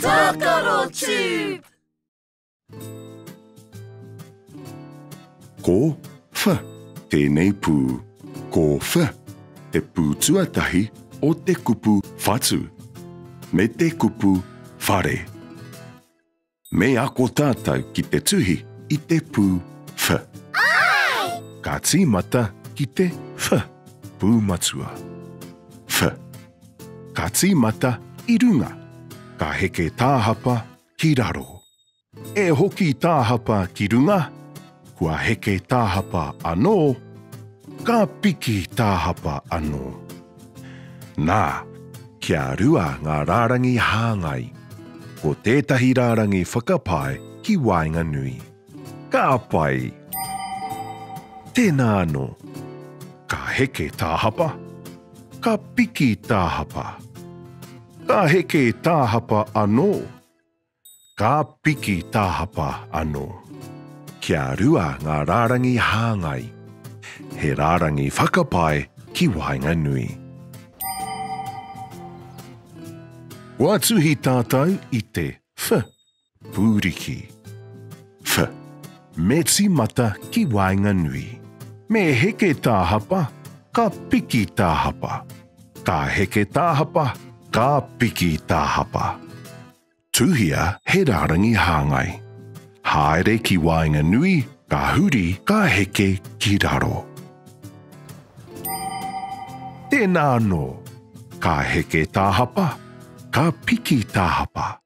Tākaro Tube! Ko Wh tēnei pū. Ko Wh te pū tuatahi o te kupu whatu me te kupu whare. Me ako tātou ki te tuhi i te pū Wh. Ka tīmata ki te Wh, pū matua. Wh. Ka tīmata i runga, ka heke tāhapa ki raro. E hoki tāhapa ki runga, kua heke tāhapa anō, ka piki tāhapa anō. Nā, kia rua ngā rārangi hāngai. Ko tētahi rārangi whakapae ki waenganui. Ka pai! Tēnā anō. Ka heke tāhapa, ka piki tāhapa. Ka heke tāhapa anō. Ka piki tāhapa anō. Kia rua ngā rārangi hāngai. He rārangi whakapae ki waenganui. Kua tuhi tātou i te wh, pūriki. Wh, me tīmata ki waenganui. Me heke tāhapa, ka piki tāhapa. Ka heke tāhapa, ka piki tāhapa. Tuhia he rārangi hāngai. Haere ki waenganui, ka huri, ka heke ki raro. Tēnā anō. Ka heke tāhapa, ka piki tāhapa.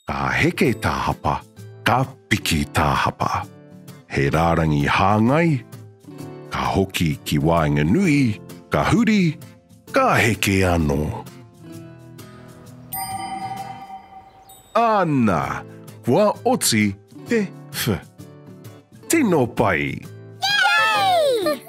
Ka heke tāhapa, ka piki tāhapa. He rārangi hāngai, ka hoki ki waenganui, ka huri, ka heke anō. Ana, kua oti te wh. Tino pai! Yay!